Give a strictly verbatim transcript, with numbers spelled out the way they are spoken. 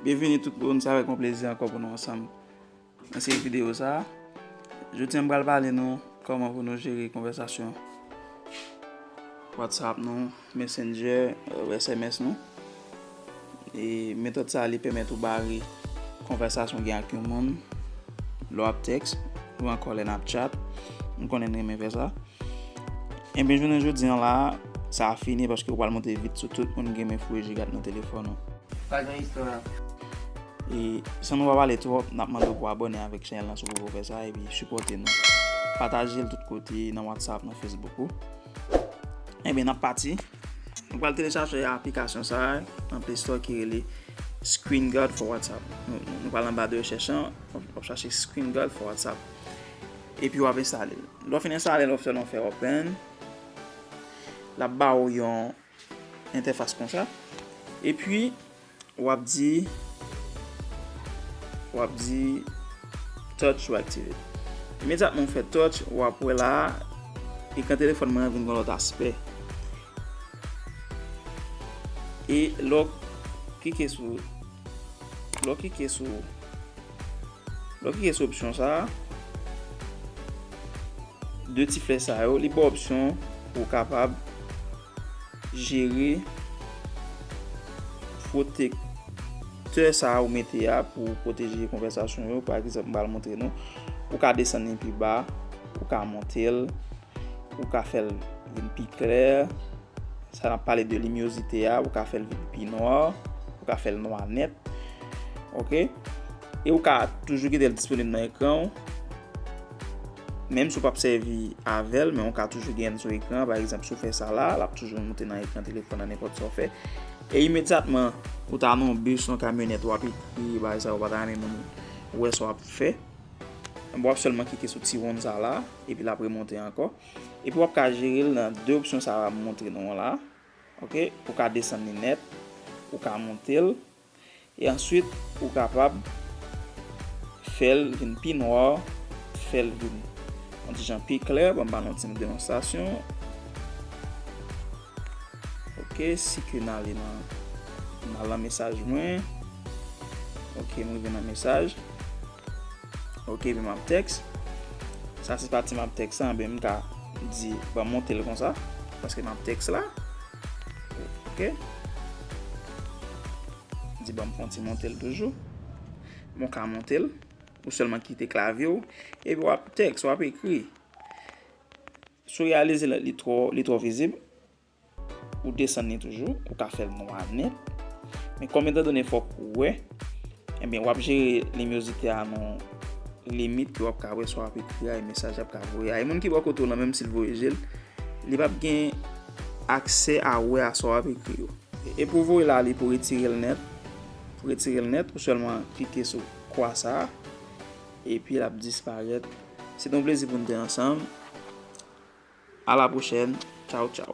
Byenvini tout moun, se avèk yon plezi ankò pou nou ansanm nan seri videyo sa a. Jodi a, m pral pale nou kòman pou nou jere konvèsasyon WhatsApp nou, Messenger, euh, S M S nou. E metòd sa a, li pèmèt ou bare konvèsasyon w gen ak yon moun lè w ap tèks, ou ankò lè n ap chat. M konnen n renmen fè sa. Ebyen, jounen jodi a la, sa a fini paske ou pral monte vit sou tout moun ki renmen foure jiga nan telefòn ou. Pa gen istwa. E san nou pa pale twòp, n ap mande w pou abòne avèk chanèl lan si w poko fè sa, epi sipòte nou. Pataje l tout kote, nan WhatsApp, nan Facebook ou. Ebyen, n ap pati. Nou pral telechaje aplikasyon sa a nan Play Store ki rele Screen Guard for WhatsApp. Nou, nou, nou pral anba de rechèch lan, w ap, w ap chache Screen Guard for WhatsApp. Epi w ap enstale l. Lè w fin enstale l, w ap sèlman fè open. L ap ba w yon entèfas konsa. Epi, w ap di, w ap di touch ou aktive. Imedyatman w fè touch, w ap wè la a, ekran telefòn mwen an vin gen lòt aspè. E lè w klike sou, lè w klike sou, lè w klike sou opsyon sa a, de ti flèch sa yo, li ba w opsyon pou w kapab jere pwotektè sa a ou mete a pou pwoteje konvèsasyon yo. Pa egzanp, m pral montre nou. Ou ka desann li pi ba, ou ka monte l, ou ka fè l vin pi klè. Sa n ap pale de limyozite a, ou ka fè l vin pi nwa, ou ka fè l nwa nèt. Oke? E ou ka toujou kite l disponib nan ekran w. Menm si w p ap sèvi avè l, men ou ka toujou gen l sou ekran. Pa egzanp, si w fè sa la, l ap toujou monte nan ekran telefòn nan nenpòt sa w fè. E imedyatman, ou ta nan yon bis, yon kamyonèt, w ap ekri bagay sa yo, ou pa ta renmen moun wè sa w ap fè. W ap sèlman klike sou ti wonn sa la, epi l ap remonte ankò. Epi w ap ka jere l nan de opsyon sa a m montre nou an la. Oke? Ou ka desann li nèt, ou ka monte l, e answit, ou kapab fè l vin pi nwa, fè l vin yon ti jan pi klè. Ban m ba nou yon ti demonstrasyon. Oke, si ke n ale nan, n al nan mesaj mwen. Oke, m rive nan mesaj. Oke, epi m ap tèks. Sa se pati m ap tèks la, enben m ka di, ban m monte l konsa, paske m ap tèks la. Oke. Di, ban m fè yon ti monte l toujou. Bon, w ka monte l. Ou sèlman kite klavye w, epi w ap tèks, w ap ekri. Si w reyalize l, li twò, li twò vizib, ou desann li toujou, ou ka fè l nwa nèt. Men kòm etandone fòk ou wè, enben, w ap jere limyozite a nan limit ke w ap ka wè sa w ap ekri a, e mesaj ap ka voye a. E moun ki bò kote w lan, menm si l voye je l, li p ap gen aksè a wè a sa w ap ekri yo. E pou voye la, li pou retire l nèt. Pou retire l nèt, ou sèlman klike sou kwa sa a, epi l ap disparèt. Se te yon plezi pou n te ansanm. A la pwochèn. Tchaw, tchaw.